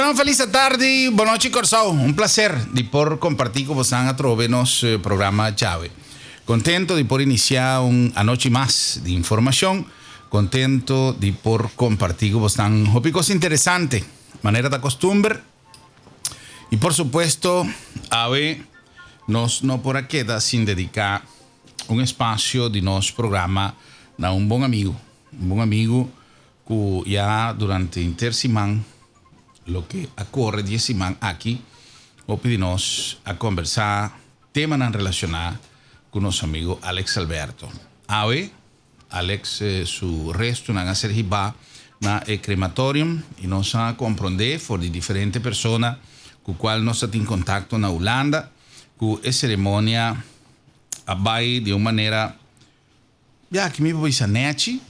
Un felis tardi, bon nochi, Kòrsou. Un plaser di por kompartí ku boso atrobe nos programa Djawe. Kontentu di por inisiá un anochi mas di informashon. Kontentu di por kompartí ku boso hopi kos interesante, manera ta kustumber. I por supuesto, awe nos no por a keda sin dediká un espasio di nos programa na un bon amigu. Un bon amigu ku ya durante henter siman, loke a kore di siman aki, hopi di nos a kombersá temanan relashoná ku nos amigu Alex Alberto. Awe, Alex su restonan a ser hibá na e crematorium i nos a komprondé for di diferente persona ku kual nos tin kontakto na Hulanda ku e seremonia a bai di un manera, ya, ku mi por bisa nechi,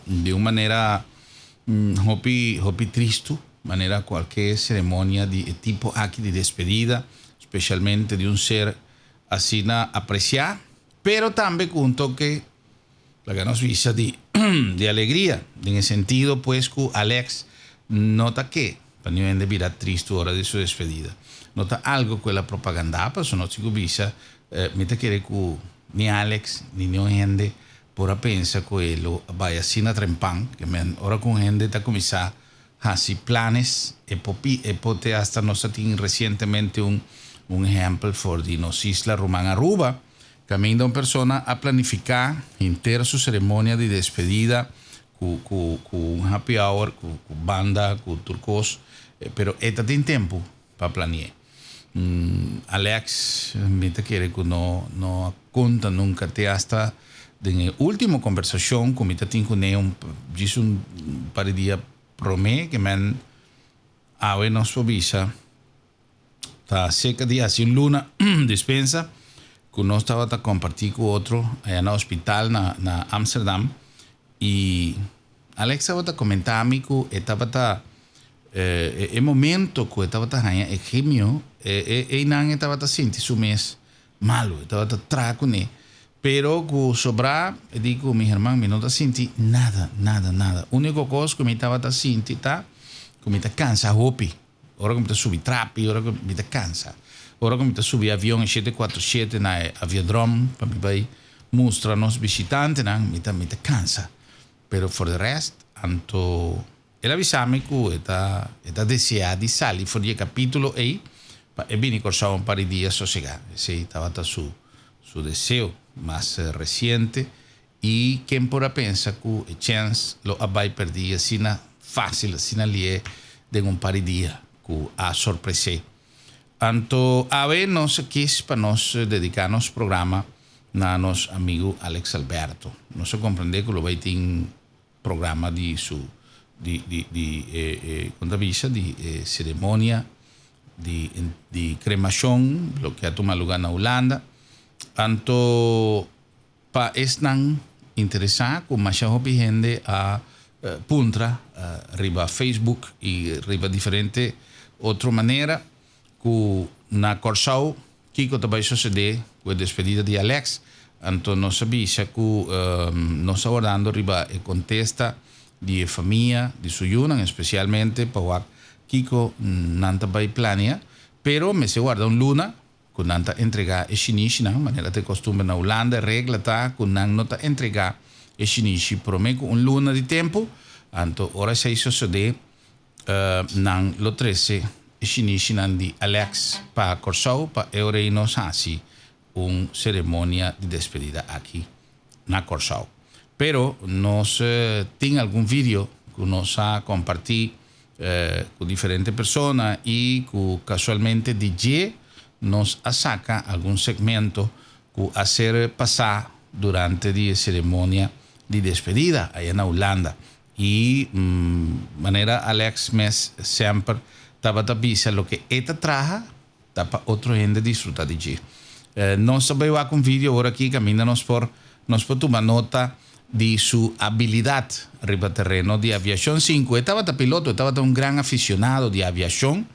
di un manera hopi hopi tristu, manera kualke seremonia di e tipo aki di despedida, spesialmente di un ser asina apresiá, pero tambe ku un toke, laga nos bisa, di alegria, den sentido pues ku Alex no ta ke pa ningun hende bira tristu ora di su despedida. No ta algu ku el a propagandá, pasobra no sigur bisa, mi ta kere ku ni Alex ni ningun hende por a pensa ku e lo bai asina trempan, ke men ora ku un hende ta kuminsá hasi planes, e por e por te hasta nos tin resientemente un ehèmpel for di nos isla ruman Aruba, kaminda un persona a planifiká henter su seremonia di despedida ku un happy hour, ku banda, ku tur kos, pero e tatin tempu pa planear. Alex, mi ta kere ku no a konta nunka te hasta den último kombersashon ku mi tatin kuné djis un par di dia promé, ke men awe nos por bisa ta serka di hasi un luna, dispensa, ku nos tabata kompartí ku otro aya na hospital na Amsterdam i Alex tabata komentá mi ku e tabata e momento ku e tabata haña e chemio, einan e tabata sinti su mes malu, e tabata traha kuné, pero ku sobrá e di ku mi herman: "Mi no ta sinti nada, nada, nada. Úniko kos ku mi tabata sinti ta ku mi ta kansa hopi ora ku mi ta subi trapi, ora ku mi ta kansa ora ku mi ta subi avion 747 na aviodrom pa mi bai mustra nos bishitantenan, mi ta kansa." Pero for the rest, anto el a bisa mi ku e ta deseá di sali for di e kapítulo ei pa e bini Kòrsou un par di dia sosegá. Esei tabata su deseo mas resiente i ken por a pensa ku e chèns lo a bai pèrdí asina fásil, asina lihé, den un par di dia ku a sorpres'é. Anto awe nos kis pa nos dediká nos programa na nos amigu Alex Alberto. Nos a komprondé ku lo bai tin programa di su di kon ta bisa, di seremonia di kremashon, loke a tuma lugá na Hulanda. Anto pa esnan interesá, ku masha hopi hende a puntra riba Facebook i riba diferente otro manera ku na Kòrsou kiko ta bai susedé ku e despedida di Alex, anto nos a bisa ku nos ta wardando riba e kontesta di e famia, di su yunan espesialmente, pa wak kiko nan ta bai plania, pero mester warda un luna ku nan ta entregá e shinishinan, manera ta e kostumber na Hulanda. Regla ta ku nan no ta entregá e shinishi promé ku un luna di tempu. Anto ora esei susedé, nan lo trese e shinishinan di Alex pa Kòrsou pa e ora ei nos hasi un seremonia di despedida aki na Kòrsou. Pero nos tin algun video ku nos a kompartí ku diferente persona i ku kasualmente di dje nos a saka algun segmento ku a ser pasá durante di e seremonia di despedida aya na Hulanda. I manera Alex mes semper tabata bisa, loke e ta traha ta pa otro hende disfrutá di dje. Nos ta bai wak un video awor aki kaminda nos por tuma nota di su abilidat riba tereno di aviashon. Sinku e tabata piloto, e tabata un gran afisionado di aviashon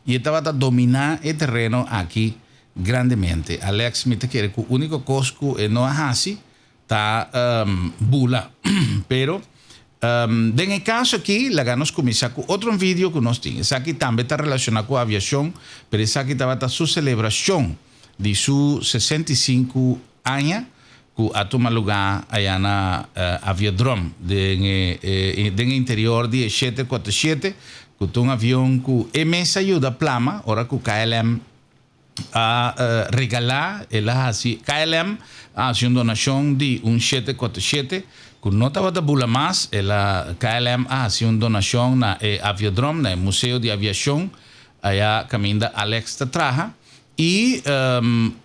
i e tabata dominá e tereno aki grandemente. Alex, mi ta kere ku úniko kos ku e no a hasi ta bula, pero Den e kaso aki, laga nos kuminsá ku otro un video ku nos tin. Esaki tambe ta relashoná ku aviashon, pero esaki tabata su selebrashon di su 65 aña ku a tuma lugá aya na Aviodrome den e den e interior di e 747, ku ta un avion ku e mes a yuda plama ora ku KLM a regalá, el a hasi, KLM a hasi un donashon di un 747 ku no tabata bula mas, el a, KLM a hasi un donashon na e Aviodrome, na e Museo di Aviashon aya kaminda Alex ta traha. I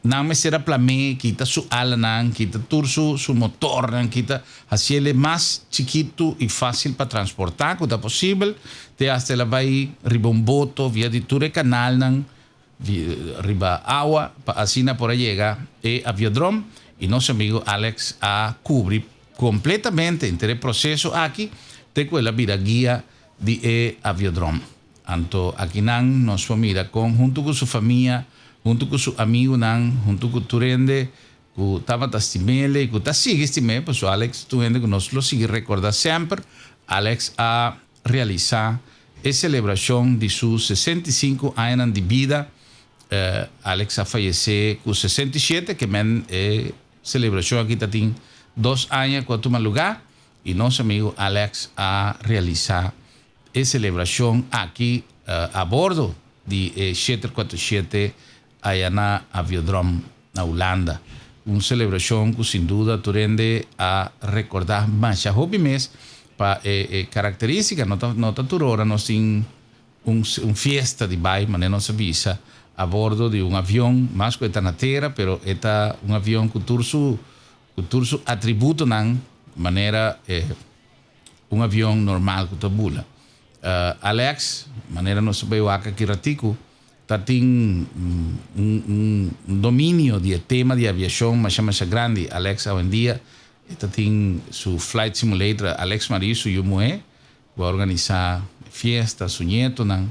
nan mester a plam'é, kita su alanan, kita tur su su motornan, kita hasiel e mas chikitu i fásil pa transportá ku ta posibel, te hasta el a bai riba un boto via di tur e kanalnan riba awa pa asina por a yega e aviodrom. I nos amigu Alex a kubri kompletamente henter e proseso aki te ku el a bira guia di e aviodrom. Anto akinan nos por mira kon huntu ku su famia, huntu ku su amigunan, huntu ku tur hende ku tabata stim'el i ku ta sigui stim'é, pasobra Alex ta un hende ku nos lo sigui rekordá semper. Alex a realisá e selebrashon di su 65 añanan di bida. Alex a fayesé ku 67, ke men e selebrashon aki ta tin 2 aña ku a tuma lugá i nos amigu Alex a realisá e selebrashon aki a bordo di e 747 aya na Aviodrome na Hulanda. Un selebrashon ku sin duda tur hende a rekordá masha hopi mes pa e karakterístika. No ta no ta tur ora nos tin un un fiesta di bai manera nos a bisa a bordo di un avion, mas ku e ta na tera pero e ta un avion ku tur su ku tur su atributonan manera e un avion normal ku ta bula. Alex, manera nos a bai wak aki ratiku, ta tin un un dominio di e tema di aviashon masha masha grandi. Alex awendia e ta tin su flight simulator. Alex Marie su yu muhé ku a organisá e fiesta, su ñetonan,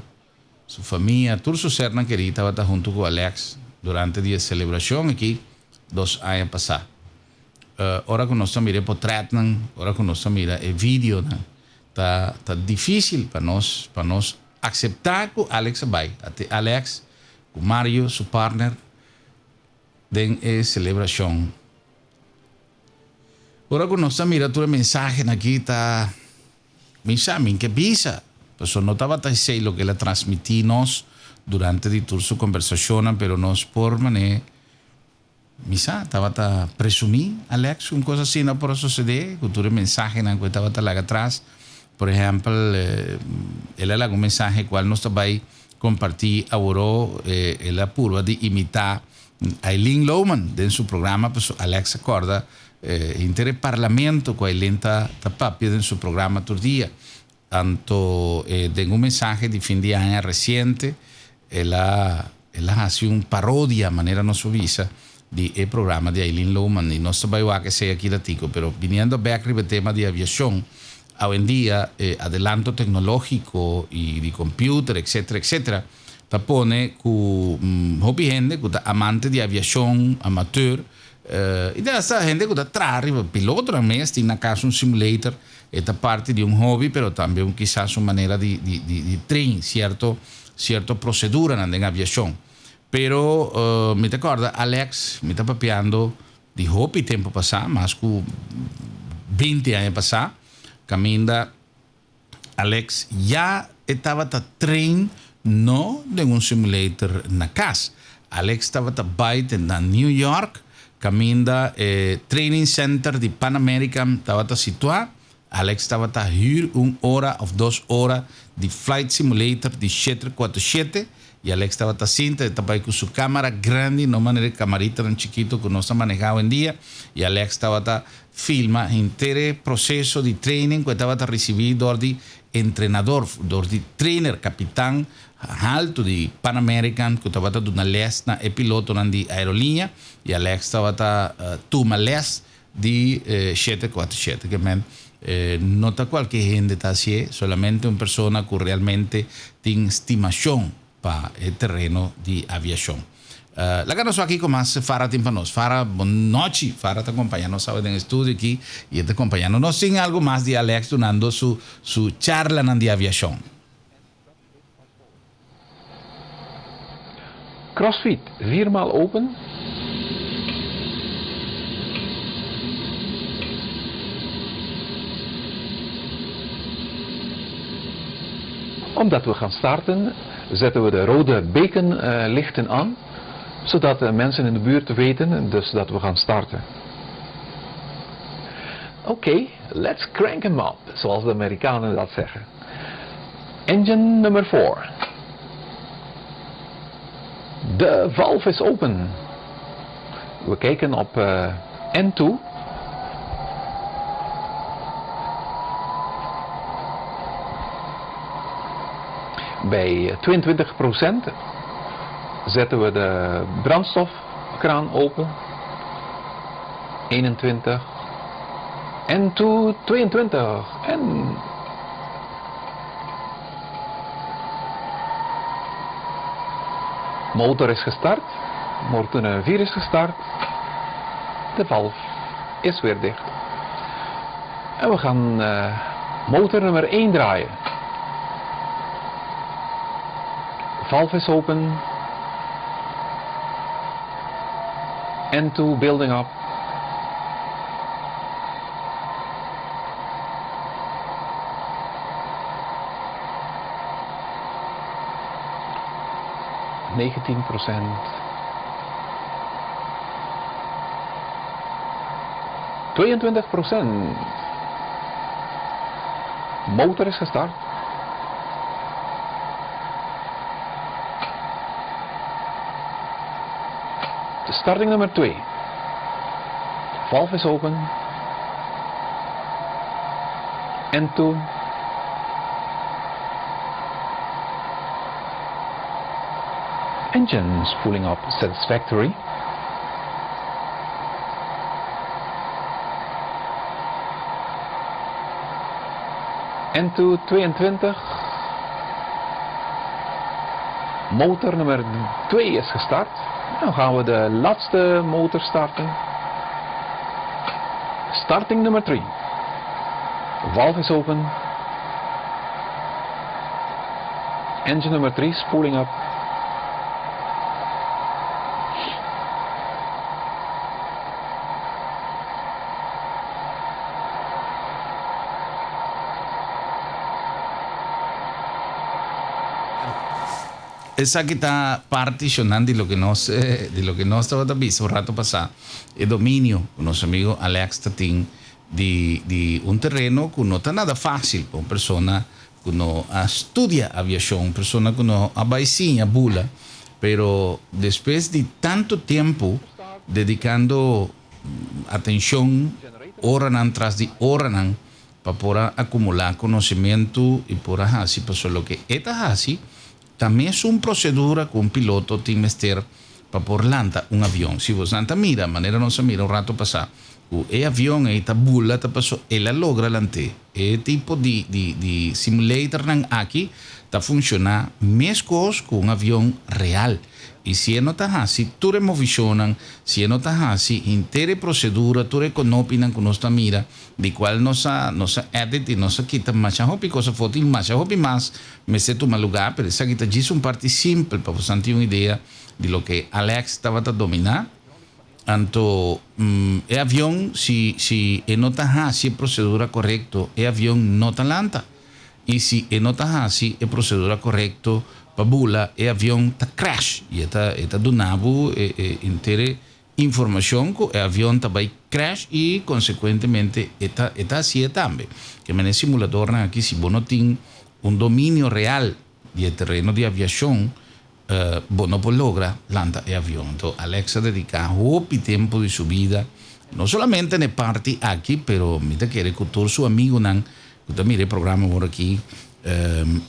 su famia, tur su sernan kerí tabata huntu ku Alex durante di e selebrashon aki 2 aña pasá. Ora ku nos ta mira e potretnan, ora ku nos ta mira e videonan, ta ta difísil pa nos pa nos akseptá ku Alex a bai. Ate Alex ku Mario, su partner, den e selebrashon. Ora ku nos ta mira tur e mensahenan aki ta mi sa mi ke bisa, pasobra no tabata esei loke el a transmití nos durante di tur su kombersashonnan, pero nos por manera Mi sa tabata presumí, Alex, un kos asina por a sosodé ku tur e mensahenan ku e tabata laga atras. Por ehèmpel, el a laga un mensahe kual nos ta bai kompartí aworó. El a purba di imitá Aileen Lohman den su programa, pasobra Alex a kòrda henter e parlamento ku Aileen ta papia den su programa tur dia. Anto den un mensahe di fin di aña resiente el a el a hasi un parodia, manera nos por bisa, di e programa di Aileen Lohman y nos ta bay wak esey aki ratico. Pero biniendo bek riba e tema di aviacion, awendia e adelanto tecnologico y di computer etcetera etcetera ta pone cu hopi hende cu ta amante di aviacion amateur y ta hasta hende cu ta traha riba pilotonan mes tin na cas un simulator. E ta parti di un hobby pero tambe un kisas un manera di di di di train cierto cierto proceduranan den aviacion. Pero mi ta corda Alex, mi ta papiando di hopi tempo pasa, mas cu 20 aña pasa, caminda Alex ya e tabata train no den un simulator na cas. Alex tabata bai te na New York Caminda e training center di Pan American tabata situa, Alex tabata huur un ora of 2 ora di flight simulator di 747 y Alex tabata sinta, e ta bay cu su camara grandi, no manera e camaritanan chikito cu nos ta maneha awendia, y Alex tabata filma henter e proceso di training cu e tabata ricibi door di entrenador, door di trainer, capitan haltu di Pan American cu tabata duna les na e pilotonan di aeroliña y Alex tabata tuma les di 747. Ke men no ta cualke hende ta hacié, solamente un persona cu realmente tin stimacion pa e tereno di aviacion. Laga nos wak kiko mas Farah tin pa nos. Farah, bon nochi. Farah ta kompañá nos awe den e studio aki i e ta kompañando nos sin algu mas di Alex dunando su su charlanan di aviashon. Crossfit viermaal open. Omdat we gaan starten zetten we de rode bekenlichten aan, zodat de mensen in de buurt weten dus dat we gaan starten. Oké, let's crank 'em up, zoals de Amerikanen dat zeggen. Engine nummer 4. De valve is open. We kijken op N2. Bij 22% zetten we de brandstofkraan open. 21 en toe 22 en motor is gestart, motor 4 is gestart, de valf is weer dicht. En we gaan motor nummer 1 draaien. Valve is open. N2 building up. 19%. 22%. Motor is gestart. De starting nummer 2. Valve is open. En toen. Engine spooling up satisfactory. N2 22. Motor nummer 2 is gestart. Dan gaan we de laatste motor starten. Starting nummer 3. Valve is open. Engine nummer 3 spooling up. Esaki ta parti shonan di loke nos di loke nos tabata bisa un rato pasá, e dominio ku nos amigo Alex ta tin di di un tereno ku no ta nada fásil pa un persona ku no a studia aviashon, un persona ku no a bai siña bula, pero despues di tantu tempu dedikando atenshon oranan tras di oranan pa por a akumulá konosementu i por a hasi pasobra loke e ta hasi ta mesun prosedura ku un piloto tin mester pa por lanta un avion. Si bosnan ta mira manera nos a mira un rato pasá ku e avion ei ta bula ta paso el a logra lant'é. E tipo di di di simulatornan aki ta funshoná meskos ku un avion real. I si e no ta hasi tur e movishonnan, si e no ta hasi henter e prosedura, tur e konopinan ku nos ta mira, di kual nos a nos a edit i nos a kita masha hopi kos afó, tin masha hopi mas mester tuma lugá, pero esaki ta djis un parti simpel pa bosan tin un idea di loke Alex tabata dominá. Anto e avion si si e no ta hasi e prosedura korekto e avion no ta lanta i si e no ta hasi e prosedura korekto pa bula e avion ta crash i e ta e ta duna bo e e intere informashon ku e avion ta bai crash i konsekuentemente e ta e ta hasié tambe. Ke mene simuladornan aki si bo no tin un dominio real di e tereno di aviashon Bo no por logra lanta e avion. Anto Alex a dedica hopi tempo di su bida, no solamente na e parti aki, pero mi ta kere cu tur su amigonan cu ta mira e programa awor aki.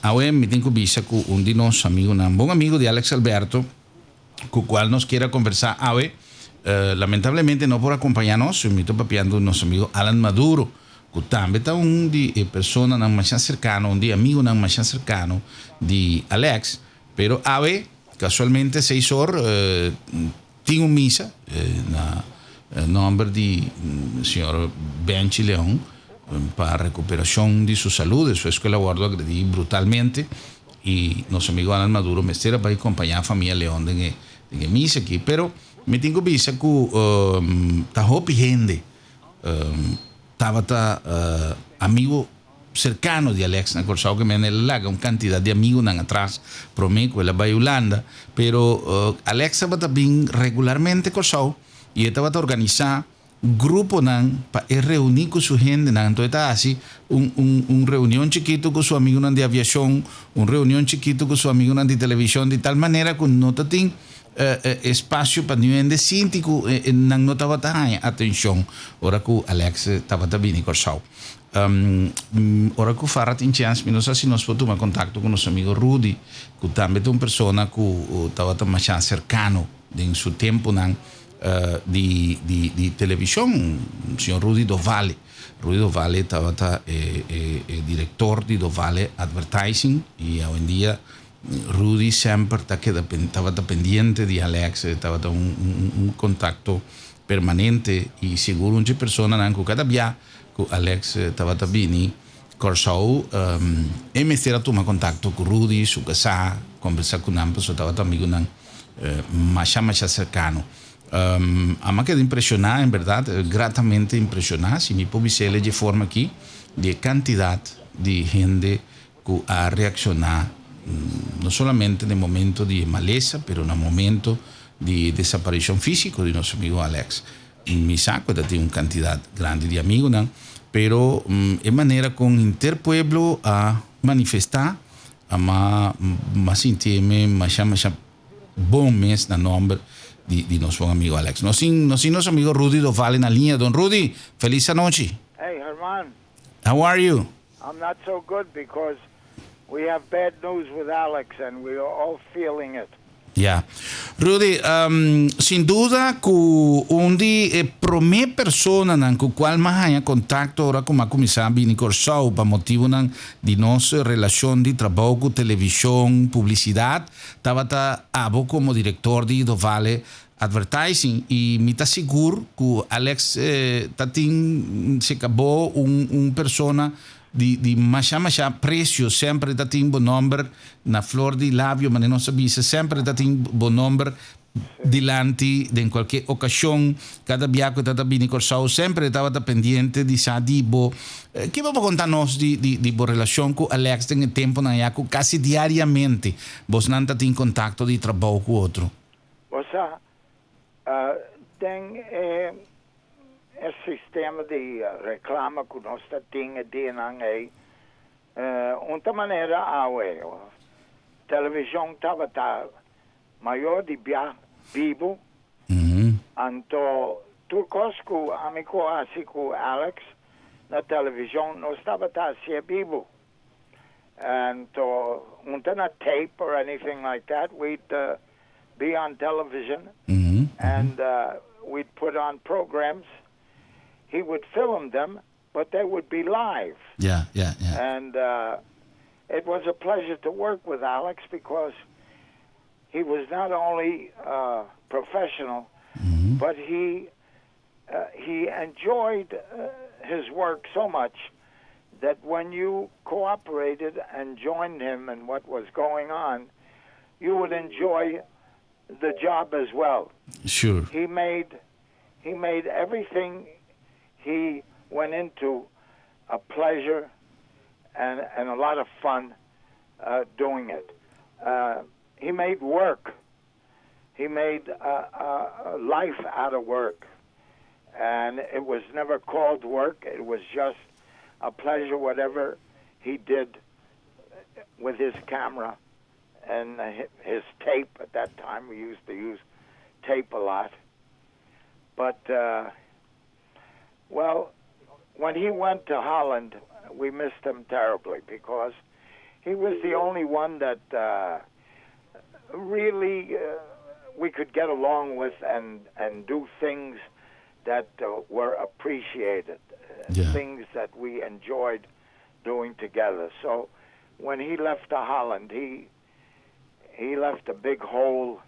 Awe mi tin cu bisa cu un di nos amigonan, bon amigo di Alex Alberto, cu cual nos kier a conversa awe, lamentablemente no por acompaña nos. Mi ta papiando nos amigo Alan Maduro, cu tambe ta un di e personanan masha cercano, un di e amigonan masha cercano di Alex. Pero awe. Casualmente 6 or tin un misa na nomber di señor Benchi Leon pa recuperacion di su salud. Despues cu el a wordo agredi brutalmente y nos amigo Alan Maduro mester a bay acompaña famia Leon den e misa aki. Pero mi tin cu bisa cu ta hopi hende tabata amigo cercano di Alex na Corsou, cu el a laga un cantidad di amigonan atras prome cu el a bay Hulanda, pero Alex tabata bin regularmente Corsou y e tabata organisa gruponan pa e reuni cu su hendenan. Anto ta asina un reunion chikito cu su amigonan di aviacion, un reunion chikito cu su amigonan di television, di tal manera cu no tin espacio pa ningun hende sinti cu nan no tabata atencion ora cu Alex tabata bini Corsou. Ora cu Farah tin chance, mi no sa si nos por tuma contacto cu nos amigo Rudy, cu tambe ta un persona cu tabata mas cercano den su temponan di television, señor Rudy Dovale. Rudy Dovale tabata director di Dovale Advertising y hoy en dia Rudy semper tabata pendiente di Alex, tabata un contacto permanente y sigur un personanan cu cada dia cu Alex tabata bini Corsou, e mester a tuma contacto cu Rudy, su casa, conversa cu nan, pasobra tabata amigonan mas mas cercano. Ami a keda impresiona, en berdad, gratamente impresiona, si mi por bisa di forma aki, di cantidad di hende cu a reacciona no solamente na momento di malesa, pero na momento di desaparicion fisico di nos amigo Alex. Mi sa cu tin un cantidad grandi di amigonan, pero e manera con henter pueblo a manifesta, m'a sinti mi masha masha bon mes na nomber di nos bon amigo Alex. Nos tin nos amigo Rudy Dovale na liña. Don Rudy, feliz anochi. Hey, Herman. How are you? I'm not so good because we have bad news with Alex and we are all feeling it. Yeah. Rudy, sin duda cu un di e prome personanan cu cual m'a haya contacto ora cu m'a cuminsa bini Corsou pa motivonan di nos relacion di trabou cu television, publicidad, tabata abo como director di Dovale Advertising y mi ta sigur cu Alex tatin se acabou un persona di masha masha aprecio. Semper tatin bo nomber na flor di labio, mas nos sa, semper tatin bo nomber dilanti den cualkier ocasion. Cada biaha cu tabata bini Corsou, semper tabata pendiente di sa di bo. Kico bo por conta nos di bo relacion cu Alex den temponan ya cu casi diariamente bosnan tatin contacto di trabou cu otro? Osea, tin e sistema di reclame cu nos tin den ey, un manera awe. Television tabata mayor di bia bibo. Anto tur cos cu ami a haci cu Alex na television, nos tabata haci bibo. Anto no na tape or anything like that. We'd be on television and we'd put on programs. He would film them, but they would be live. And it was a pleasure to work with Alex because he was not only professional, but he enjoyed his work so much that when you cooperated and joined him in what was going on, you would enjoy the job as well. He made everything he went into a pleasure and a lot of fun doing it. He made work. He made life out of work. And it was never called work. It was just a pleasure, whatever he did with his camera and his tape. At that time, we used to use tape a lot. But, well, when he went to Holland, we missed him terribly because he was the only one that really we could get along with and do things that were appreciated, things that we enjoyed doing together. So when he left to Holland, he He left a big hole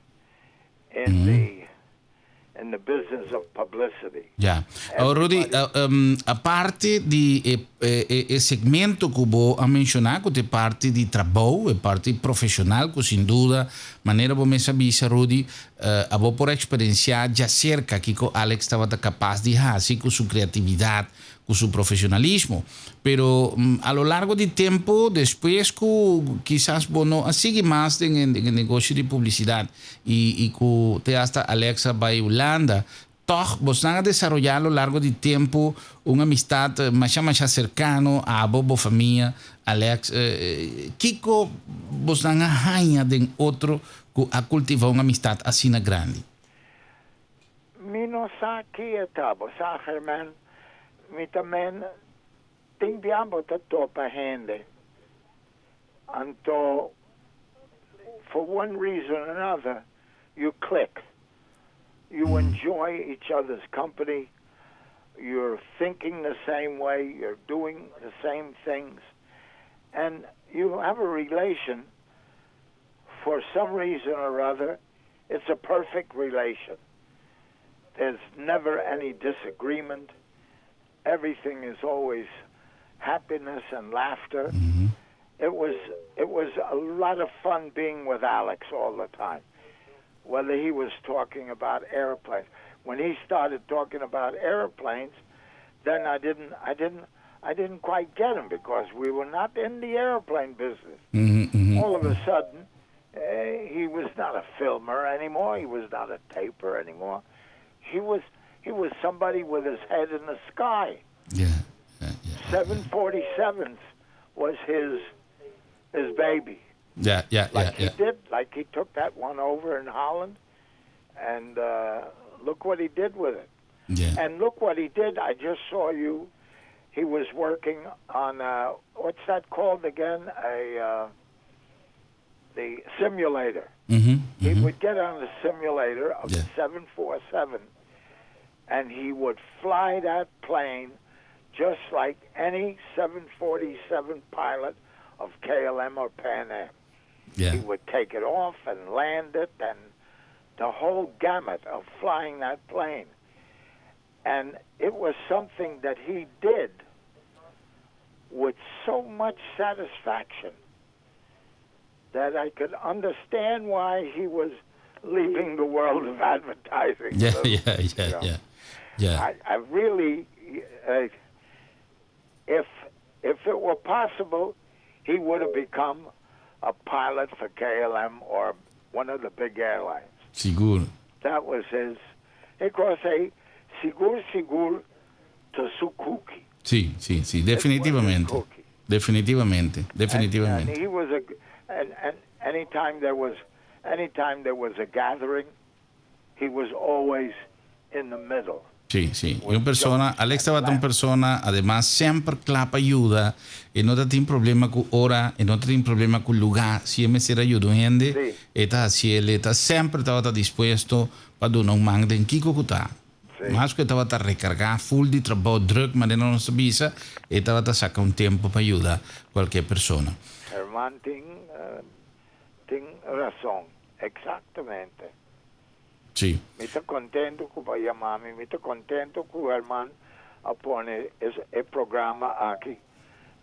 in the in the business of publicity. Ja. Oh, Rudy, aparte di e segmento ku bo a menshoná, ku ta e parti di trabou, e parti profeshonal, ku sin duda, manera bo mes a bisa, Rudy, abo por eksperensiá djaserka kiko Alex tabata kapas di hasi ku su kreatividat, ku su profesionalismo. Pero a lo largo di tempu, despues ku kisas bo no a sigui mas den e negoshi di publisidat i ku te hasta Alex a bai Hulanda, tòg bosnan a desaroyá a lo largo di tempu un amistat masha masha serkano, abo, bo famia, Alex. Kiko bosnan a haña den otro ku a kultivá un amistat asina grandi? Mi no sa ki e ta, bo sa, Herman, mi ta men tin bia bo ta topa hende, anto for one reason or another you click, you enjoy each other's company, you're thinking the same way, you're doing the same things, and you have a relation for some reason or other, it's a perfect relation. There's never any disagreement. Everything is always happiness and laughter. It was a lot of fun being with Alex all the time. Whether he was talking about airplanes. When he started talking about airplanes, then I didn't quite get him because we were not in the airplane business. All of a sudden, he was not a filmer anymore. He was not a taper anymore. He was somebody with his head in the sky. 747s was his baby. Like he did, like he took that one over in Holland, and look what he did with it. And look what he did. I just saw you. He was working on what's that called again? A the simulator. He would get on the simulator of the 747, and he would fly that plane just like any 747 pilot of KLM or Pan Am. He would take it off and land it and the whole gamut of flying that plane. And it was something that he did with so much satisfaction that I could understand why he was leaving the world of advertising. I really, if it were possible, he would have become a pilot for KLM or one of the big airlines. Sigur. That was his. Because a sigur sigur ta su cookie. Si, definitivamente. Cookie. Definitivamente, definitivamente. And he was a, and anytime there was a gathering, he was always in the middle. Si. E un persona, Alex tabata un persona, ademas, semper kla pa yuda, e no tin problema ku ora, e no tin problema ku lugá, si e mester yuda hende, e ta asina, e ta semper tabata dispuesto pa duna un man den kiko ku ta. Mas ku e tabata rekargá, full di trabou, drùk, ma no sabia, e tabata saka un tempu pa yuda kualke persona. Herman tin rason, eksaktamente. Mi ta kontentu ku bo a yama mi, mi ta kontentu ku Herman a pone e programa aki.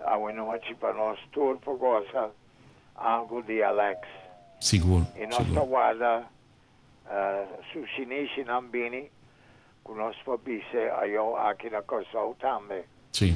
Anochi pa nos tur por gosa algu di Alex. I nos ta warda su shinishinan bini ku nos por bis'é ayo aki na Kòrsou tambe. Si.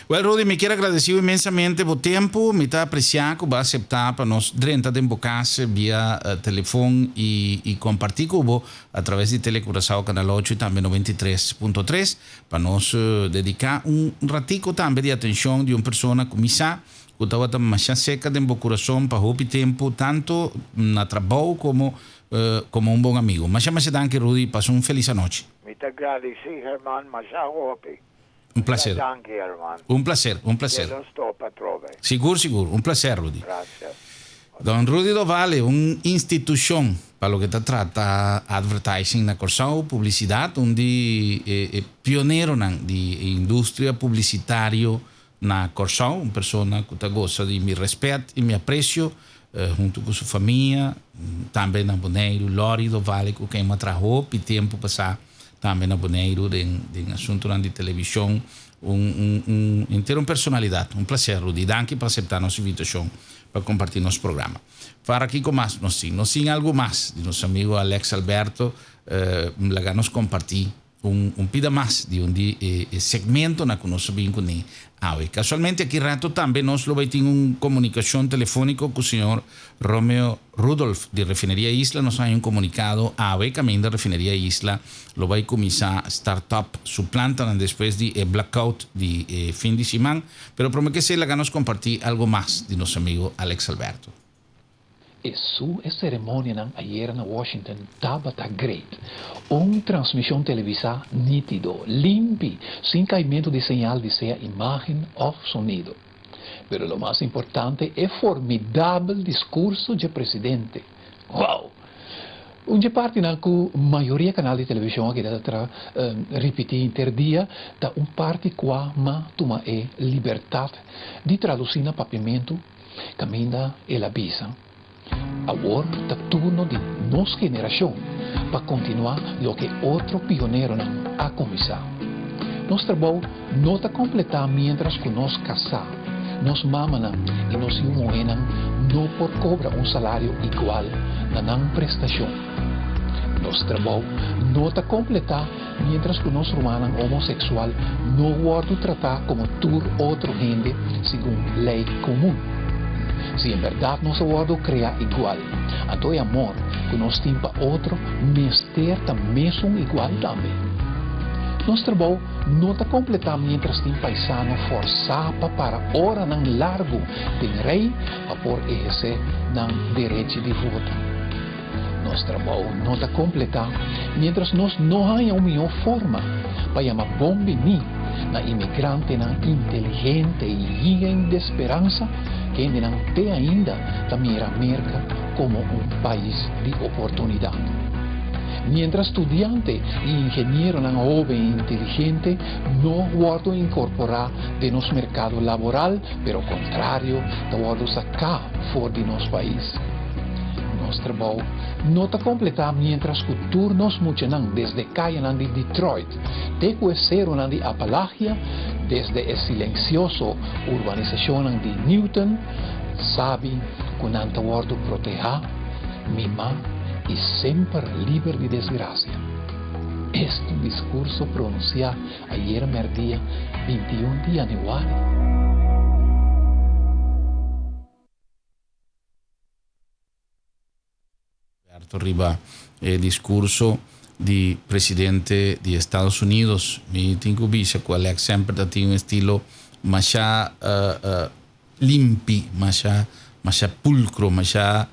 Well, Rudy, mi ke gradisí inmensamente bo tempu. Mi ta apresiá ku bo a aseptá pa nos drenta den bo kas via telefòn i kompartí ku bo atraves di Telecuraçao Kanal 8 i tambe 93.3 pa nos dediká un ratiku tambe di atenshon di un persona ku mi sa ku tabata mas serka den bo kurason pa hopi tempu, tantu na trabou komo un bon amigu. Masha masha danki, Rudy, pasa un felis anochi. Mi ta gradisí, Herman, masha hopi. Un plaser. Danki, Herman. Un plaser, un plaser. Ku nos topa atrobe. Sigur, sigur. Un plaser, Rudy. Gracias. Don Rudy Dovale, un institushon pa loke ta trata advertising na Kòrsou, publisidat, un di pioneronan di industria publisitario na Kòrsou, un persona ku ta gosa di mi rèspèt i mi apresio. Huntu ku su famia, tambe na Boneiru, Lori Dovale ku ken a traha hopi tempu pasá tambe na Boneiru den den asuntunan di televishon. Un un un henter un personalidat. Un plaser Rudy. Danki pa aseptá nos invitashon pa kompartí nos programa. Para kiko mas nos tin? Nos tin algu mas di nos amigu Alex Alberto. Laga nos kompartí Un un pida mas di un di e e segmentonan ku nos a bin kuné awe. Kasualmente aki rato tambe nos lo bai tin un komunikashon telefóniko ku señor Romeo Rudolf di Refineria Isla. Nos a haña un komunikado awe kaminda Refineria Isla lo bai kuminsá start up su plantanan despues di e blackout di e fin di siman. Pero promé ke esei laga nos kompartí algo mas di nos amigo Alex Alberto. E su e ceremonianan ayera na Washington tabata great. Un transmision televisa nitido, limpi, sin caimento di señal di sea imagen of sonido. Pero lo mas importante e formidabel discurso dje presidente. Wow! Un dje partinan cu mayoria canal di television a keda ta ripiti henter dia ta un parti cua ma tuma e libertad di traduci na papiamentu Kaminda el a bisa, Awor ta turno di nos generashon pa kontinuá loke otro pioneronan a kuminsá. Nos trabou no ta kompletá miéntras ku nos kasá, nos mamanan i nos yu muhénan no por kobra un salario igual na nan prestashon. Nos trabou no ta kompletá miéntras ku nos rumannan homoseksual no wòrdu tratá komo tur otro hende segun lei komun. Si en bèrdat nos a wòrdu kreá igual, anto e amor ku nos tin pa otro mester ta mesun igual tambe. Nos trabou no ta kompletá miéntras tin paisano fòrsá pa para oranan largu den rei pa por ehersé nan derechi di vota. Nos trabou no ta kompletá miéntras nos no haña un mihó forma pa yama bon biní na imigrantenan inteligente i yen di speransa kendenan te ainda ta mira Merka komo un pais di oportunidat. Miéntras studiante i ingenieronan hóben i inteligente no wòrdu inkorporá den nos merkado laboral, pero kontrario ta wòrdu saká for di nos pais. Nos trabou no ta kompletá miéntras ku tur nos muchanan desde kayanan di Detroit te ku e seronan di Appalachia, desde e silensioso urbanisashonnan di Newton, sabi ku nan ta wòrdu protehá, mimá i semper liber di desgrasia. Esta un diskurso pronunsiá ayera mèrdia 21 di yanüari. Alberto riba e discurso di presidente di Estados Unidos. Mi tin cu bisa cu Alex semper ta tin un estilo masha limpi, masha masha pulcro, masha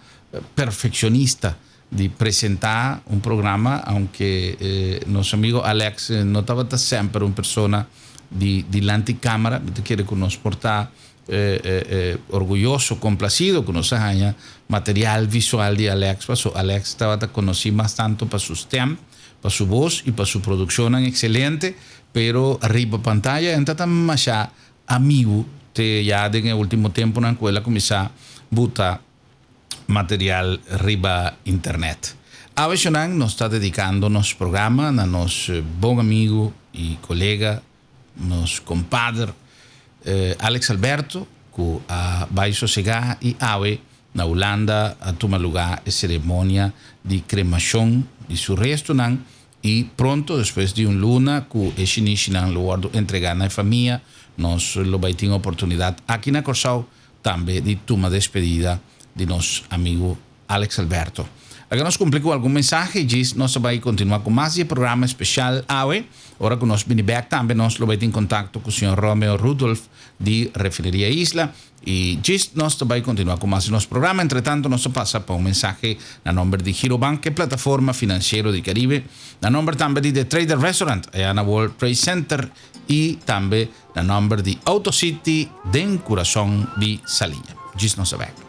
perfeccionista di presenta un programa, aunke nos amigo Alex no tabata semper un persona di dilanti camara, mi ta kere cu nos por ta orguyoso, complacido cu nos a haña material visual di Alex, paso Alex tabata conoci mas tanto pa su stem, pa su voz y pa su produccionnan excelente, pero riba pantaya en ta masha amigo te ya den e ultimo temponan cu el a cuminsa buta material riba internet. Awe shonnan nos ta dedicando nos programa na nos bon amigo y colega, Nos kompader Alex Alberto ku a bai sosegá i awe na Hulanda a tuma lugá e seremonia di kremashon di su restonan i pronto despues di un luna ku e shinishinan lo wòrdu entregá na e famia nos lo bai tin oportunidat aki na Kòrsou tambe di tuma despedida di nos amigu Alex Alberto. Laga nos cumpli cu algun mensahe djis nos ta bay continua cu mas di e programa especial awe. Ora cu nos bini bek tambe nos lo bay tin contacto cu señor Romeo Rudolf di Refineria Isla y djis nos ta bay continua cu mas di nos programa. Entretanto nos ta pasa pa un mensahe na nomber di Girobank, e plataforma financiero di Caribe, na nomber tambe di The Trader Restaurant aya na World Trade Center y tambe na nomber di Auto City den curason di Saliña. Djis nos ta bek.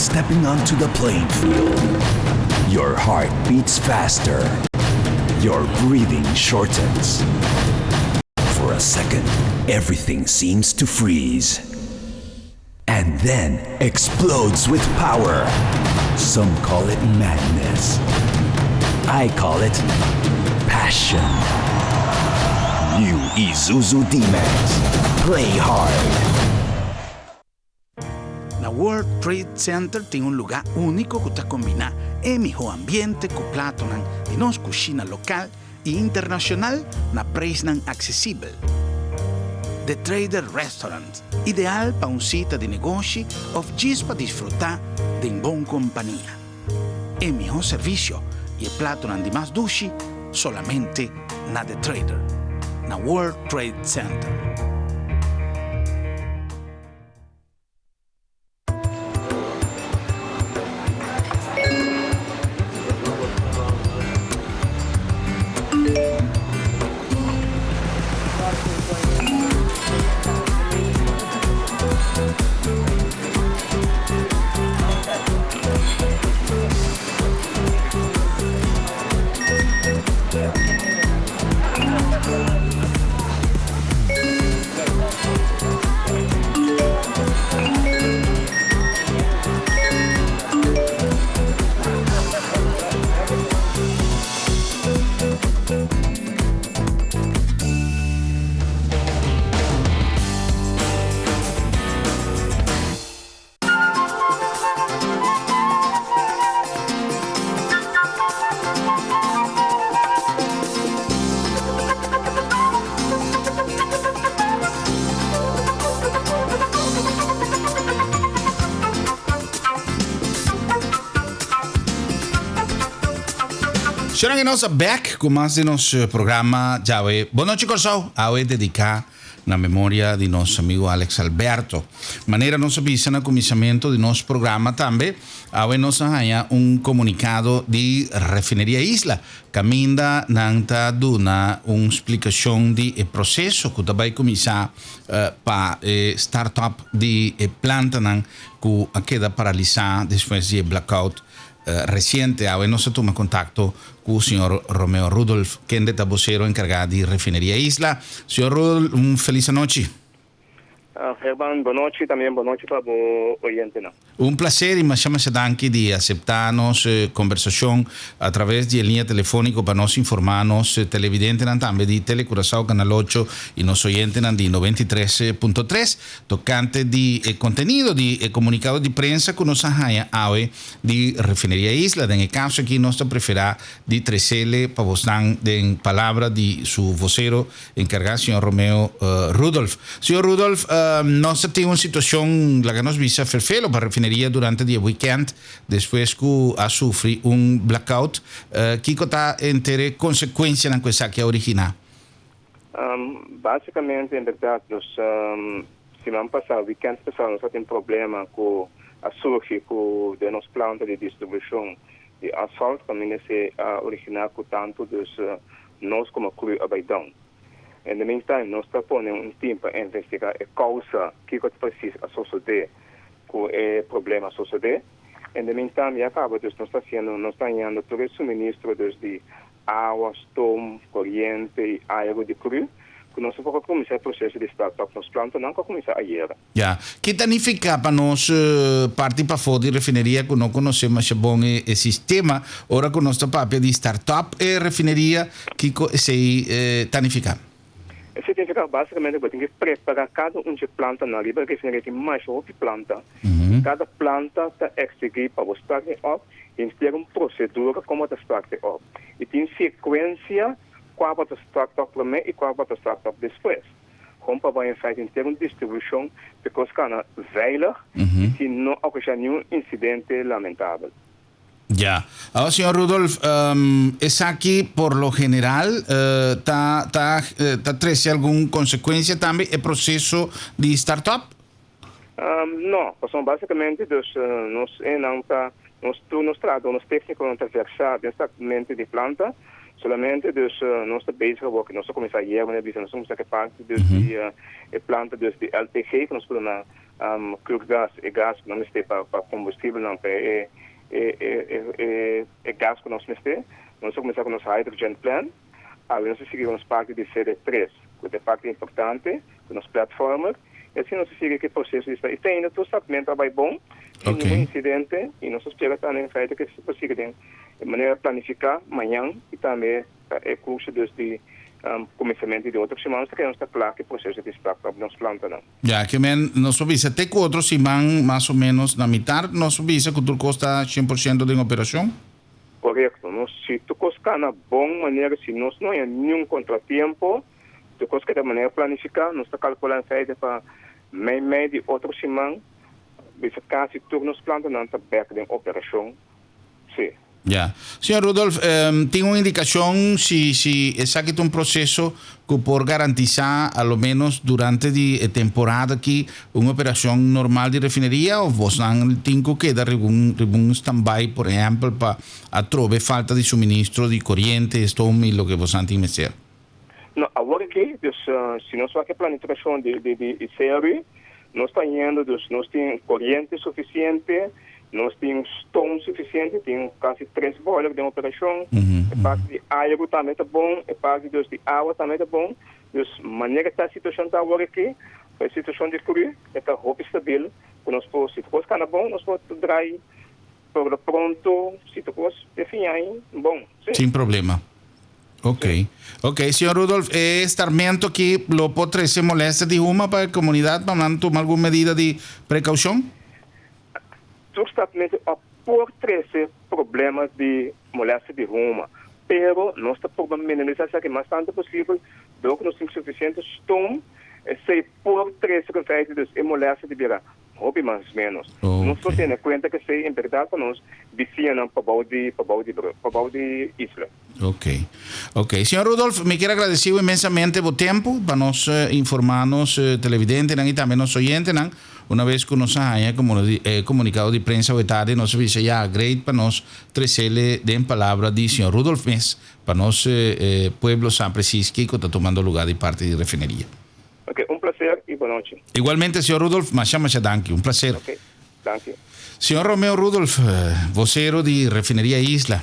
like stepping onto the playing field. Your heart beats faster. Your breathing shortens. For a second, everything seems to freeze. And then explodes with power. Some call it madness. I call it passion. New Isuzu D-Max. Play hard. Na World Trade Center tin un lugá úniko ku ta kombiná e mihó ambiente ku platonan di nos kushina lokal i internashonal na preisnan aksesibel. The Trader Restaurant, ideal pa un sita di negoshi òf djis pa disfrutá den bon kompania. E mihó servisio i e platonan di mas dushi solamente na The Trader, na World Trade Center. Señoran, nos back ku mas di nos programa djawe Bon Nochi Kòrsou, awe dediká na memoria di nos amigo Alex Alberto. Manera nos a bisa na kuminsamentu di nos programa tambe, awe nos a haña un komunikado di Refineria Isla, kaminda nan ta duna un splikashon di e proseso ku ta bai kuminsá pa e start-up di e plantanan ku a keda paralisá despues di e blackout Resiente awe nos a tuma kontakto ku señor Romeo Rudolf, kende ta bosero enkargá di Refineria Isla. Señor Rudolf, un felis anochi. German, bonochi, también bonochi pa bo oyentenan. Un placer y masha masha danki di acepta nos conversacion a traves di e linea telefonico pa nos informa nos televidentenan tambe di Tele Curaçao Canal ocho y nos oyentenan di 93.3 tocante di e contenido di e comunicado di prensa cu nos a haya awe di Refineria Isla. Den e kaso aki nos ta preferá di tresele pa bosnan den palabra di su vocero enkargá, señor Romeo Rudolf. Señor Rudolf, nos ta tin un situashon, laga nos bisa, ferfelo pa refineria durante di e weekend despues ku a sufri un blackout. Kiko ta enter e konsekuensianan ku esaki a originá? Básicamente, en berdad, nos siman pasá, weekend pasá, nos a tin problema ku a surgi ku den nos planta di distribushon di asfalt kaminda se a originá ku tantu dus nos komo crew a bai down. In the meantime, nos ta pone un team pa investigá e kousa kiko presis a sosodé ku e problema a sosodé. In the meantime, ya kaba dus nos ta hasiendo, nos ta hañando tur e suministro dus di awa, stoom, koriente i airu di kru, ku nos a por a kuminsá e proseso di start up nos plantanan ku a kuminsá ayera. Ya. Ki ta nifiká pa nos parti pafó di refineria ku no konosé masha bon e sistema? Ora ku nos ta papia di start up e refineria, kiko esei ta nifiká? Esei ta nifiká básikamente ku bo tin ke prepará kada un dje plantanan. Riba e refineria tin masha hopi planta. Kada planta ta eksigí pa bo start e up Henter un prosedura komo ta start e op i tin sekuensia kua bo ta start op promé i kua bo ta start op despues. Kon pa bai en feite henter un distribushon p'e kos kana veilig i sin no okasha niun insidente lamentabel. Ya. Awor señor Rudolf, esaki por lo general ta ta ta trese algun konsekuensia tambe e proseso di start up? No, pasobra básicamente dus nos enan ta, nos tur nos trahador, nos técniconan ta versá den startmente di planta, solamente dus nos ta bezig awor cu nos a cuminsa ayer, manera bisa, nos a cuminsa cu e parti dus di e planta dus di LPG cu nos pone na Crude gas, e gas ku nos mester pa pa kombustibelnan, pa e e e e e gas ku nos mester. Nos a kuminsá ku nos hydrogen plan. Awe nos a sigui ku nos parti di CD3, ku ta e parti importante, ku nos platformer. I asina nos a sigui ku e proseso di sta. I te ainda tur startmentu a bai bon, sin ningun insidente, i nos ta spera tambe en feite ku esei por sigui den e manera planifiká mañan i tambe pa e kurso dus di kuminsamentu di otro siman. Nos ta kere nos ta kla ku e proseso di start op nos plantanan. Ya, ke men nos por bisa te ku otro siman mas o ménos na mitar nos por bisa ku tur kos ta 100% den operashon? Korekto. Nos si tur kos kana bon manera, si nos no haña niun kontratiempo, tur kos keda manera planifiká, nos ta kalkulá en feite pa mei mei di otro siman bisa kasi tur nos plantanan ta bèk den operashon. Sí. Ya. Señor Rudolf, tin un indicacion si si esaki ta un proceso cu por garantisa a lo menos durante di e temporada aki un operacion normal di refineria of bosnan tin cu keda riba un riba un standby por ehempel pa atrobe falta di suministro di coriente, stoom y loke bosnan tin mester? No, awor aki, dus si nos wak e planificacion di di di CRU, nos ta yendo, dus nos tin coriente suficiente, nos tin stoom suficiente, tin casi tres boiler den operacion, e parti di aire tambe ta bon, e parti dus di awa tambe ta bon, dus manera ta e situacion ta awor aki, e situacion di cru e ta hopi stabil, cu nos por, si cos cana bon, nos por draai por lo pronto, si ta cos e fin aña bon, si. Sin problema. Ok, ok, señor Rudolf, e starmento aki lo por trece molestia di huma pa e comunidad pa nan tuma algun medida di precaucion? Tur startmento a por trece problema di molestia di huma, pero nos ta purba minimisa esaki mas tanto posibel dor cu nos tin suficiente stoom, esey por trece cu feite dus e molestia di bira Hopi mas menos. Nos por tene cuenta cu esey en berdad pa nos bisiñanan pabou di pabou di pabou di isla. Ok. Ok. Señor Rudolf, mi kier agradeci bo inmensamente bo tempo pa nos informa nos televidentenan y tambe nos oyentenan. Una vez cu nos a haña e comunicado di prensa awe tardi nos a bisa ya great pa nos trecele den palabra di señor Rudolf mes pa nos pueblo sa precies kico ta tumando lugar di parti di refineria. Ok, un placer y bonochi. Igualmente, señor Rudolf, masha masha danki. Un placer. Ok, danki. Señor Romeo Rudolf, vocero di Refineria Isla,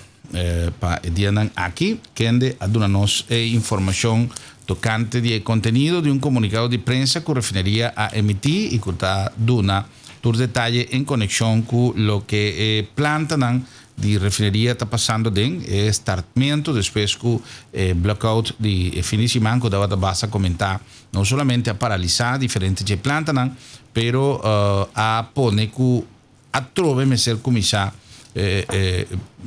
pa e dianan aki, kende a duna nos e informacion tocante di e contenido di un comunicado di prensa cu Refineria a emiti y cu ta duna tur detaye en conexion cu loke e plantanan di refineria ta pasando den e startmento despues cu e blackout di e fin di siman cu tabata basta comenta no solamente a paralisa diferente dje plantanan pero a pone cu atrobe mester cuminsa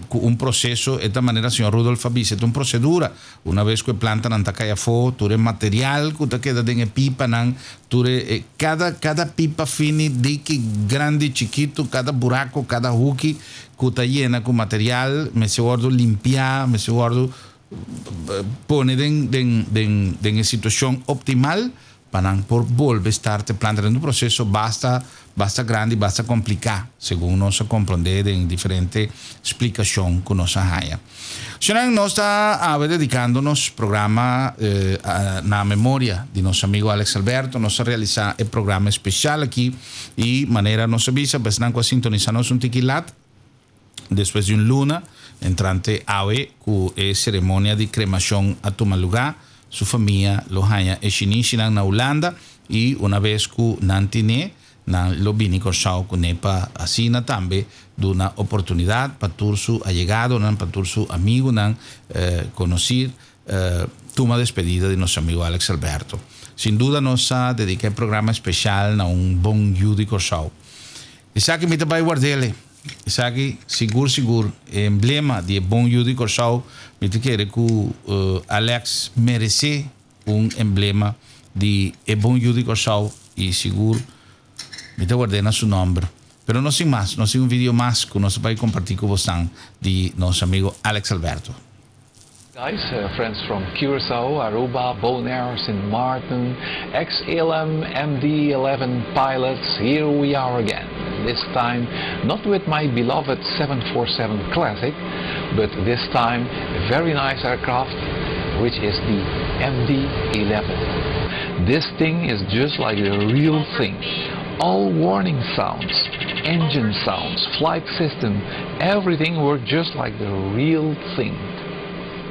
cu un proceso e ta manera señor Rudolf a bisa e ta un procedura una vez cu e plantanan ta cay afo tur e material cu ta keda den e pipanan tur e cada cada pipa fini diki grandi chikito cada buraco cada huki ku ta yena ku material mester wòrdu limpiá, mester wòrdu pone den den den den e situashon optimal pa nan por bolbe start e planta. Den un proseso basta basta grandi, basta kompliká, segun nos a komprondé den diferente splikashon ku nos a haña. Shonnan, nos ta awe dedikando nos programa na memoria di nos amigo Alex Alberto. Nos a realisá e programa espesial aki. I manera nos a bisa, besnan ku a sintonisá nos un tiki lat, despues di un luna, entrante awe ku e seremonia di kremashon a tuma lugá, su famia lo haña e shinishinan na Hulanda i una bes ku nan tin'é, nan lo bini Kòrsou kuné pa asina tambe duna oportunidat pa tur su ayegadonan, pa tur su amigunan konosir tuma despedida di nos amigo Alex Alberto. Sin duda nos a dedica e programa especial na un bon yu di Corsou. Esaki mi ta bay wardele. Esaki sigur sigur e emblema di e bon yu di Corsou. Mi ta kere cu Alex merece un emblema di e bon yu di Corsou y sigur mi ta ward'e na su nomber. Pero no sin mas, nos tin un video mas cu nos ta bay comparti cu bosan di nos amigo Alex Alberto. Guys, friends from Curaçao, Aruba, Bonaire, Sint Maarten, ex-ALM MD-11 pilots, here we are again. This time, not with my beloved 747 Classic, but this time a very nice aircraft, which is the MD-11. This thing is just like the real thing. All warning sounds, engine sounds, flight system, everything worked just like the real thing.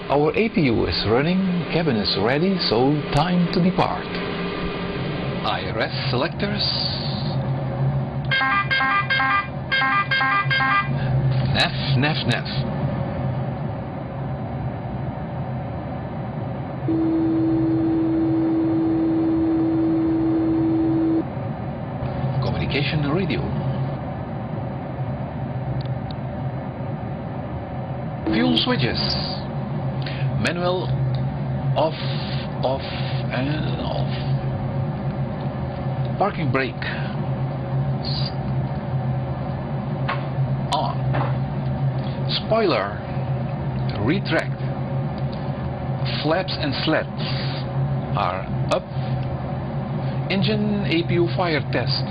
Our APU is running, cabin is ready, so time to depart. IRS selectors. Nav, nav, nav. Communication radio. Fuel switches. Manual off, off and off. Parking brake. On. Spoiler. Retract. Flaps and slats are up. Engine APU fire test.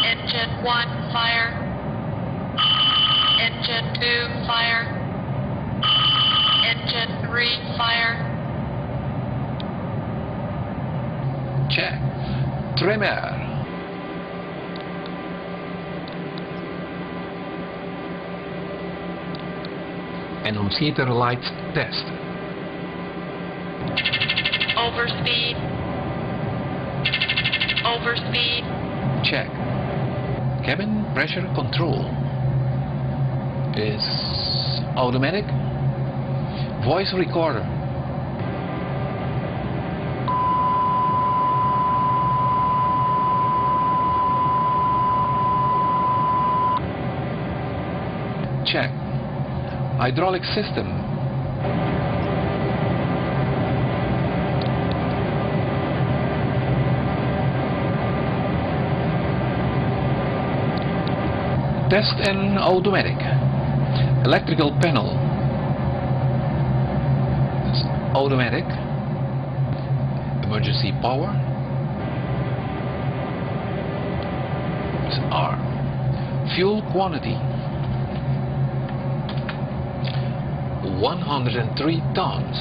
Engine 1, fire. Engine 2, fire. Engine 3, fire. Check. Trim air. Annunciator lights test. Overspeed. Overspeed. Check. Cabin pressure control is automatic. Voice recorder. Check. Hydraulic system. Test and automatic. Electrical panel. It's automatic. Emergency power. It's R. Fuel quantity. 103 tons.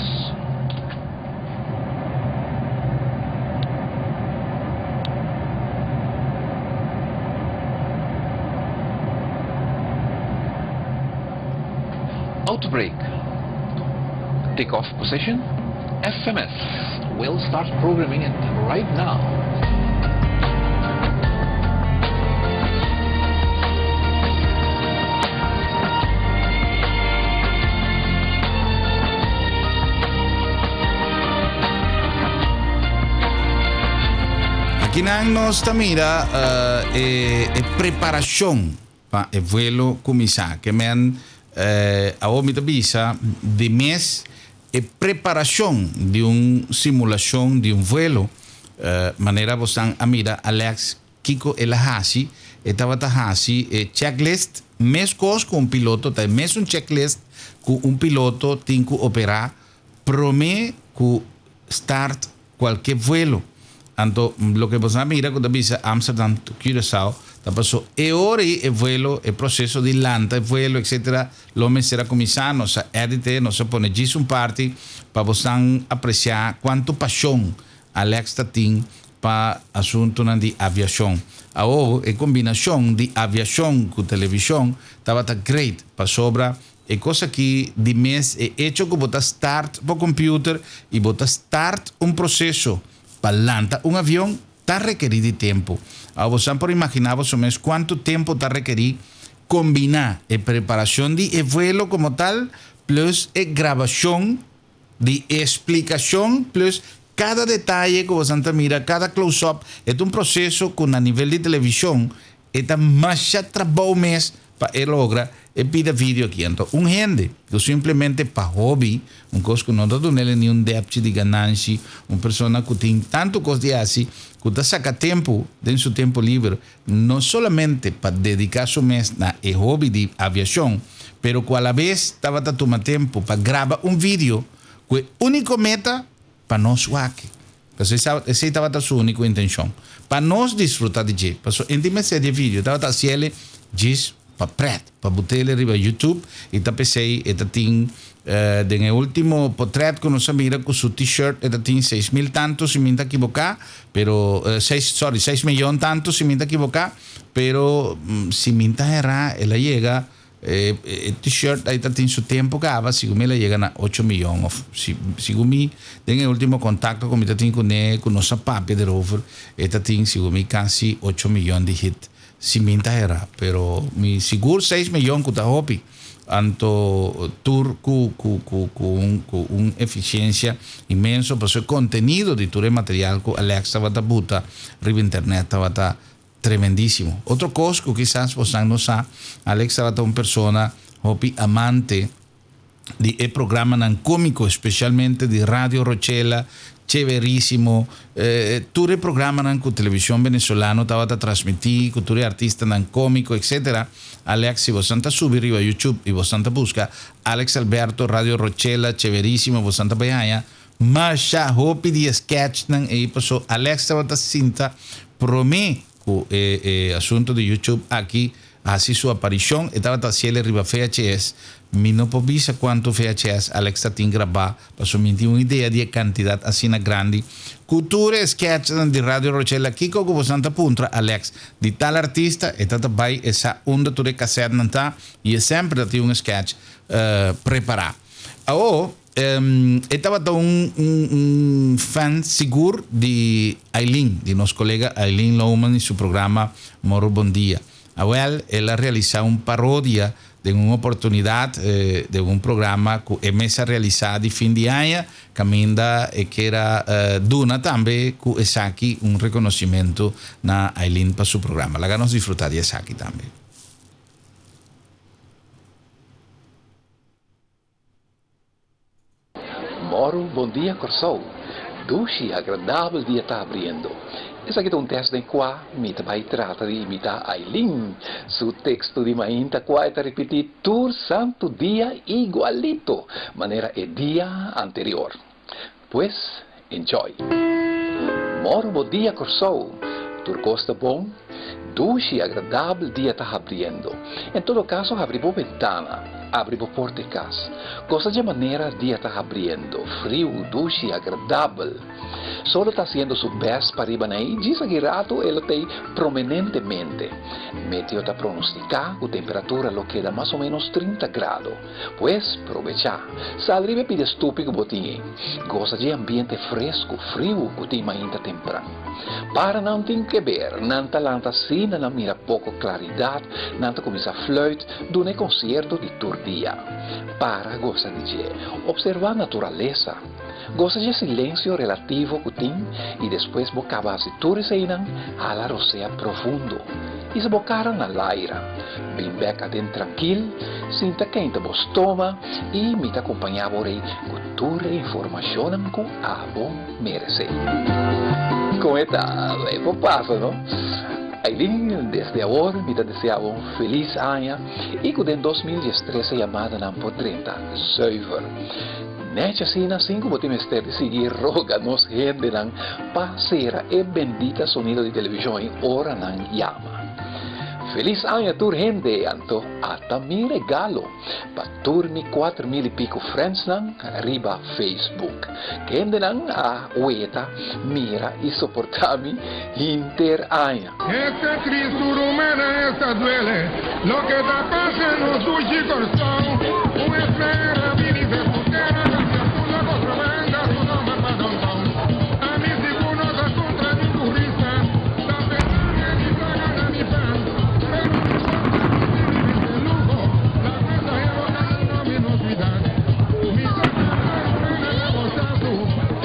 Autobrake. Takeoff position. FMS. We'll start programming it right now. Akinan nos ta mira e preparacion pa e vuelo cuminsa. Ke men awor mi ta bisa di mes e preparacion di un simulacion di un vuelo manera bosnan a mira Alex kico el a haci, e tabata haci e checklist mescos cu un piloto ta e mesun checklist cu un piloto tin cu opera prome cu start Cualke vuelo. Anto loke bo sa mira cu ta bisa Amsterdam to Curaçao ta paso e ora ei e vuelo, e proceso di lanta e vuelo etc. Lo mester a cuminsa. Nos a edit e, nos a pone djis un parti pa bosan aprecia cuanto pasion Alex ta tin pa asuntonan di aviacion. Awor e combinacion di aviacion cu television tabata great pasobra E kos aki di mes e echo ku bo ta start bo computer i bo ta start un proseso pa lanta un avion ta rekerí di tempu. Awor bosan por imaginá boso mes kuantu tempu ta rekerí kombiná e preparashon di e vuelo komo tal plus e grabashon di e splikashon plus kada detaye ku bosan ta mira, kada close up. E ta un proseso ku na nivel di televishon E ta masha trabou mes pa e logra e pida video aki. Anto un hende ku simplemente pa hobi, un kos ku no ta dunele niun depchi di gananshi, un persona ku tin tantu kos di hasi, ku ta saka tempu den su tempu liber no solamente pa dediká su mes na e hobi di aviashon, pero ku alabes tabata tuma tempu pa graba un video ku e úniko meta Pa nos wak. Pasobra esei tabata su úniko intenshon. Pa nos disfruta di dje. Pasobra inti mester di e video tabata hasiel djis pa pret, pa but'ele riba YouTube y ta p'esey e ta tin den e ultimo potret cu nos a mira cu su t-shirt e ta tin 6000 tanto si mi ta equivoca, pero seis sorry seis millon tanto si mi ta equivoca, pero si mi ta hera el a yega E e t-shirt ahí ta tin su tempo caba, sigun mi el a yega na ocho miyon of si sigun mi den e ultimo contacto cu mi ta tin cune cu nos a papia derover e ta tin sigun mi casi ocho miyon di hit si mi ta hera pero mi sigur seis miyon cu ta hopi anto tur cu cu cu cu un cu un eficiencia inmenso pasobra e contenido di tur e material cu Alex tabata buta riba internet tabata Tremendísimo. Otro kos ku kisas bosan no sa, Alex tabata un persona hopi amante di e programanan kómiko, espesialmente di Radio Rochela, Cheverísimo, tur e programanan ku televishon venezolano tabata transmití, ku tur e artistanan kómiko, etcétera. Alex, si bosan ta subi riba YouTube i bosan ta buska Alex Alberto, Radio Rochela, Cheverísimo, bosan ta bai haña Masha hopi di e sketchnan ei paso Alex tabata sinta prome ku e e asunto di YouTube aki hasi su aparishon e tabata hasiel riba VHS mi no por bisa kuantu VHS Alex ta tin grabá paso mi tin un idea di e kantidat asina grandi ku tur e sketchnan di Radio Rochela kiko ku bosan ta puntra Alex di tal artista e ta ta bai e sa unda tur e kasètnan ta i e semper ta tin un sketch prepará awo. E tabata un un fan sigur di Aileen, di nos colega Aileen Lohman y su programa Moro Bon Dia. Awel, el a realisa un parodia den un oportunidad den un programa cu e mes a realisa di fin di aña, caminda e kier a duna tambe cu esaki un reconocimento na Aileen pa su programa. Laga nos disfruta di esaki tambe. Mòru bon dia Kòrsou! Dushi i agradabel dia ta abriendo. Esaki ta un tèst den kua mi ta bai trata di imitá Aileen su teksto di mainta kua e ta ripití tur santu dia igualito manera e dia anterior. Pues, enjoy! Mòru bo dia Kòrsou! Tur kos ta bon? Dushi i agradabel dia ta habriendo. En todo kaso habri bo bentana, abri bo porta e kas. Gosa dje manera dia ta habriendo, friu, dushi i agradabel. Solo ta hasiendo su bèst pa riba na ei, djis aki ratu e lo ta ei promenentemente. Meteo ta pronostiká ku temperatura lo keda mas o ménos 30 grado. Pues, probechá. Sal riba e pida stupi ku bo tin ei. Gosa dje ambiente fresku, friu ku tin mainta tempran. Para nan tin keber, nan ta lanta asina nan mira poko klaridat, nan ta kuminsá fluit, duna e konsierto di tur dia. Para gosa di dje. Opservá naturalesa. Gosa dje silensio relativo ku tin i despues bo kaba hasi tur eseinan, hala rosea profundo. Hisa bo kara na laira. Bin bek aden trankil, sinta keinta bo stoma i mi ta kompañá bo rei ku tur e informashonnan ku abo meresé. Kon e ta? E por pasa, no? Aileen, desde awor mi ta deseá bo un felis aña i ku den 2013 e yamadanan por drenta zuiver. Nèchi asina, sin ku bo tin mester di sigui roga nos hendenan pa sera e bendita sonido di televishon ei ora nan yama. Felis aña tur hende! Anto ata mi regalo pa tur mi 4000 i piko friendsnan riba Facebook. Kendenan a weta, mira i soportá mi hinter aña. Este tristu rumana esta duele Loke ta pasa nos dushi Kòrsou Un espera bini fe putera Cambia tur la contrabanda Su nomber pa Don Don Ami sigur no ta kontra ni turista Ta pensando en mi plaga na mi pan Pero no importa mi si bibi den luho La pasahero ta no mi no cuidad Mi ta canta rumana na bosasu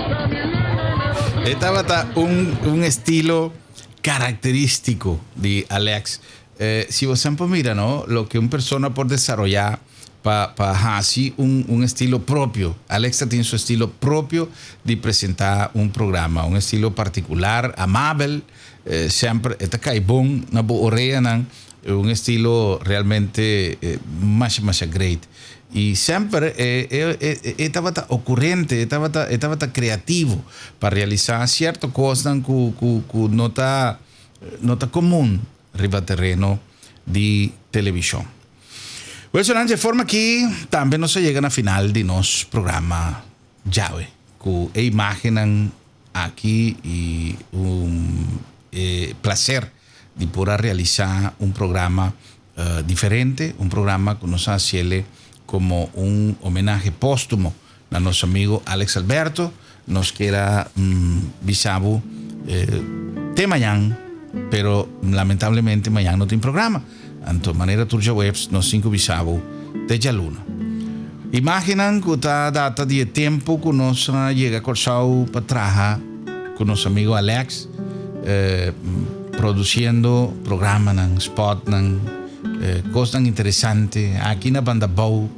Ta mi lenga me E tabata un un estilo Caracteristico di Alex. Si bo semper mira no, loke un persona por desaroya pa pa haci un un estilo propio. Alex ta tin su estilo propio di presenta un programa, un estilo particular, amabel, semper e ta cay bon na bo oreanan, un estilo realmente masha masha great. I semper e e e tabata okurente, e tabata e tabata kreativo pa realisá sierto kosnan ku ku ku no ta no ta komun riba tereno di televishon. Wilson, dje forma aki tambe nos a yega na final di nos programa djawe ku e imágennan aki i un e plaser di por a realisá un programa diferente, un programa ku nos a hasiele komo un homenahe póstumo na nos amigo Alex Alberto. Nos kier a bisa bo te mañan, pero lamentablemente mañan no tin programa. Anto manera tur djaweps nos tin ku bisa bo te djaluna. Imágennan ku ta data di e tempu ku nos a yega Kòrsou pa traha ku nos amigo Alex, produsiendo programanan, spòtnan, kosnan interesante aki na Bandabou.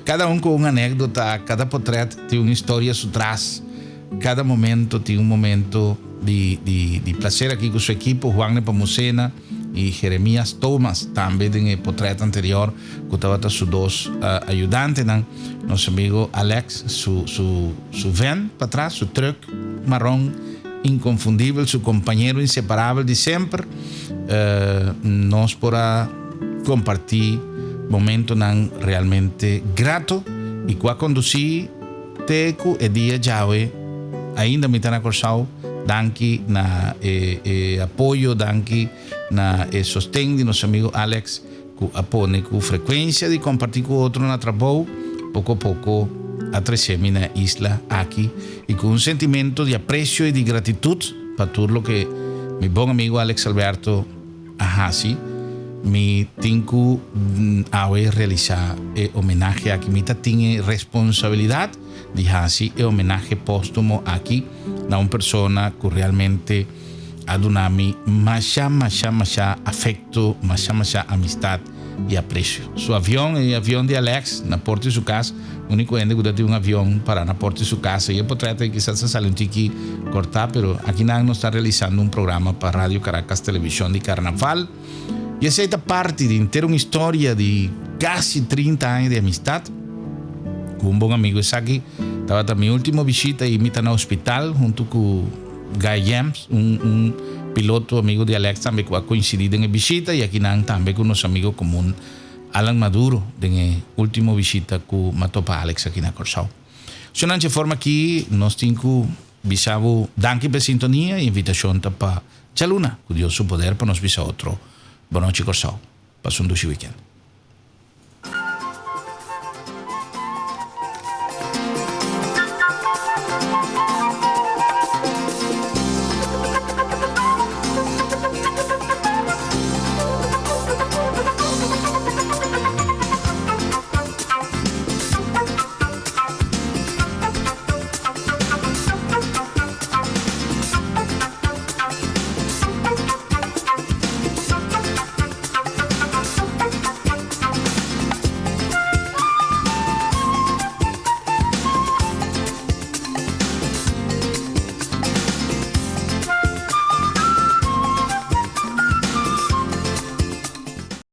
Kada un ku un anékdota, kada potrèt tin un historia su tras, kada momento tin un momento di di di plaser aki ku su ekipo, Juan Nepomucena i Jeremias Thomas tambe den e potrèt anterior ku tabata su dos ayudantenan, nos amigo Alex su su su vèn patras, su trùk maron inkonfundibel, su kompañero inseparabel di semper, nos por a kompartí momentonan realmente grato i ku a kondusí te ku e dia djawe ainda mi ta na Kòrsou. Danki na e e apoyo, danki na e sosten di nos amigo Alex ku a pone ku frekuensia di kompartí ku otro na trabou, poko poko a trese mi na e isla aki i ku un sentimento di apresio i di gratitut pa tur loke mi bon amigo Alex Alberto a hasi, mi tin ku awe realisá e homenahe aki. Mi ta tin e responsabilidat di hasi e homenahe póstumo aki na un persona ku realmente a duna mi masha, masha, masha afekto, masha, masha amistat i apresio. Su avion, e avion di Alex, na porta di su kas. Úniko hende ku ta tin un avion pará na porta di su kas. I e potrèt ei kisas a sali un tiki kòrtá, pero akinan nos ta realisando un programa pa Radio Caracas Televishon di Karnaval. I esei ta parti di henter un historia di kasi 30 aña di amistat ku un bon amigu. Esaki tabata mi último bishita i mi ta na hospital huntu ku Guy James, un un piloto amigu di Alex tambe ku a koinsidí den e bishita i akinan tambe ku nos amigu komun Alan Maduro den e ultimo bishita ku m'a topa Alex aki na Kòrsou. Su nan dje forma aki nos tin ku bisa bo danki pa e sintonia i invitashon ta pa djaluna ku Dios su poder pa nos bisa otro Bonochi Kòrsou. Pasa un dushi weekend.